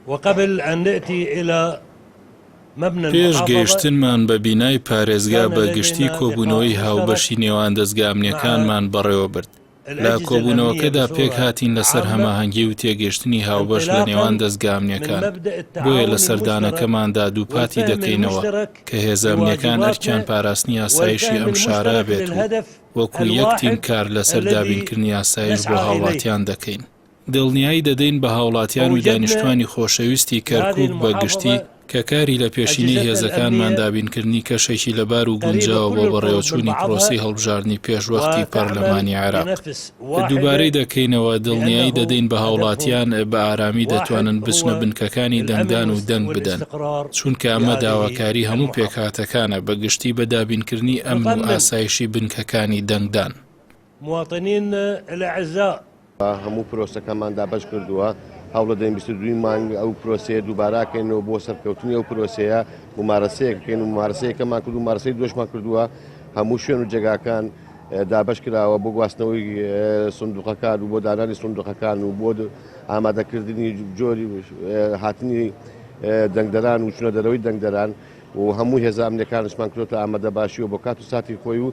وقبل أن نأتي إلى مبنى پێش المحافظة گەیشتنمان بە بینای پارێزگا كان بە گشتی لدينا لقاء کۆبوونەوەی مشترك هاوبەشی نێوان دەزگا مع ئەمنییەکانمان بەڕێوەبرد. لە الأجهزة الأمنية کۆبوونەوەکەدا بصورة پێکهاتین لەسەر عامة هەماهەنگی و تێگەیشتنی هاوبەش لە انطلاقا نێوان دەزگا من ئەمنییەکان، مبدأ بۆیە لە التعاون المشترك سەردانەکەماندا دووپاتی والفهم دەکەینەوە المشترك کە هێزە ئەمنییەکان ئەرکیان لواجباتنا پاراستنی ئاسایشی والفهم ئەم شارە المشترك بێت و للهدف وەکو یەک تیم الواحد کار لەسەر الذي دابینکردنی ئاسایش بۆ نسعى إليه. هاوڵاتیان دەکەین. دڵنیایی دەدەین بە هاوڵاتیان و ووجدنا دانیشتوانی خۆشەویستی في هذه کەرکوک بە گشتی المحافظة کە کاری لە پێشینەی أجهزتنا هێزەکانمان الأمنية دابینکردنی کەشێکی لەبار و قريبة گونجاوە كل بۆ القرب من بەڕێوەچوونی بعضها پرۆسەی هەڵبژاردنی پێشوەختی وتعمل پەرلەمانی عێراق. بنفس دووبارەی واحدة دەکەینەوە، دڵنیایی لأنه دەدەین بە هدفهم هاوڵاتیان بە ئارامی واحد دەتوانن بچنە هو بنکەکانی الأمن دەنگدان و دەنگ بدەن، والاستقرار چونکە في ئەمە هذه داواکاری هەموو المحافظة. پێکهاتەکانە بە گشتی بە دابینکردنی ئەمن و نطمن ئاسایشی بنکەکانی دەنگدان. مواطنينا الأعزاء هەموو پرۆسەکەمان دابەش کردووە، هەوڵدەدەین 22 مانگ ئەو پرۆسەیە دووباراکەینەوە بۆ سەرکەوتنی ئەو پرۆسەیە، ممارەسەیەک بکەین و ممارەسەیەکەمان کرد و ممارەسەی دووەشمان کردووە، هەموو شوێن و جێگاکان دابەش کراوە بۆ گواستنەوەی سندوقەکان و بۆ دانانی سندوقەکان و بۆ ئامادەکردنی جۆری هاتنی دەنگدەران و چونە دەرەوەی دەنگدەران و هەموو هێزە ئەمنیەکانشمان کردۆتە ئامادەباشیەوە بۆ کات و ساتی خۆی و.